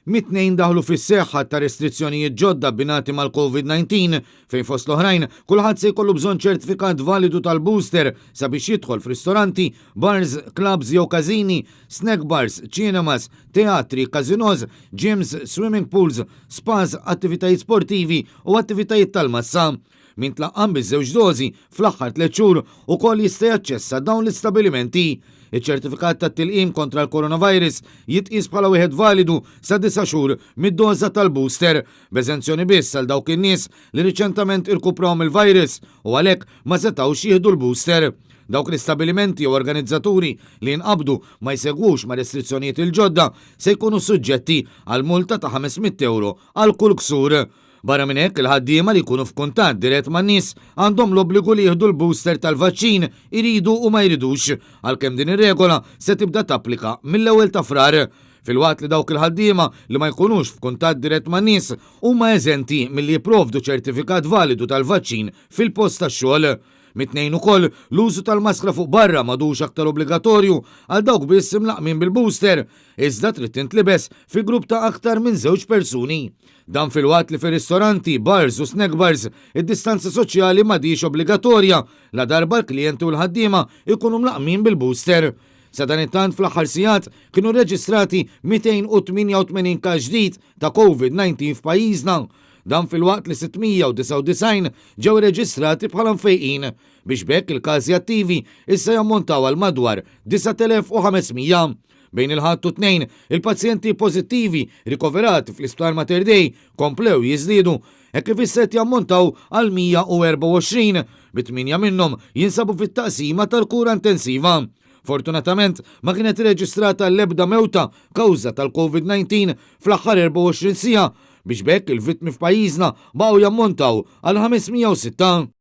Mit-Tnejn daħlu fis-seħħ għadd ta' restrizzjonijiet ġodda abbinati mal-Covid-19, fejn fost l-oħrajn kulħadd se jkollu bżonn ċertifikat validu tal-booster sabiex jidħol f'ristoranti, bars, clubs jew każini, snack bars, ċinemas, teatri, casinos, gyms, swimming pools, spas, attivitajiet sportivi u attivitajiet tal-massa. Min tlaqqam biż-żewġ dożi fl-aħħar tlett xhur ukoll jista' jaċċessa dawn l-istabbilimenti. Iċ-ċertifikat tat-tilqim kontra l-coronavirus jitqies bħala wieħed validu sa disa' xhur mid-doża tal-booster, b'eżenzjoni biss għal dawk in-nies li riċentament irkupraw mill-virus u għalhekk ma setgħux jieħdu l-booster. Dawk l-istabbilimenti jew organizzaturi li jinqabdu ma jsegwux mar-restrizzjonijiet il-ġodda se jkunu suġġetti għal multa ta' 500 ewro għal kull ksur. Barra minn hekk, il-ħaddiema li jkunu f'kuntatt dirett man-nies għandhom l-obbligu li jieħdu l-booster tal-vaċċin, iridu u ma jridux, għalkemm din ir-regola se tibda tapplika mill-ewwel ta' Frar. Filwaqt li dawk il-ħaddiema li ma jkunux f'kuntatt dirett man-nies huma eżenti milli jipprovdu ċertifikat validu tal-vaċċin fil-post tax-xogħol. Mit-Tnejn ukoll, l-użu tal-maskra fuq barra m'għadux aktar obbligatorju għal dawk biss imlaqqmin bil-booster, iżda trid tintlibes fi grupp ta' aktar minn żewġ persuni. Dan filwaqt li fir-ristoranti, bars u snack bars, id-distanza soċjali m'għadhiex obbligatorja ladarba l-klijenti u l-ħaddiema jkunu mlaqqmin bil-booster. Sadanittant fl-aħħar sigħat kienu rreġistrati 288 każ ġdid ta' Covid-19 f'pajjiżna. Dan filwaqt li 699 ġew irreġistrati bħala mfejqin, biex b'hekk il-każi attivi issa jammontaw għal madwar 9,500. Bejn il-Ħadd u t-Tnejn, il-pazjenti pożittivi rikoverati fl-Isptar Mater Dei komplew jiżdiedu hekk kif issa qed jammontaw għal 124, bi tmienja minnhom jinsabu fit-taqsima tal-kura intensiva. Fortunatament, ma kienet irreġistrata l-ebda mewta kawża tal-Covid-19 fl-aħħar 24 siegħa, biex b'hekk il-vittmi f'pajjiżna baqgħu jammontaw għal 506.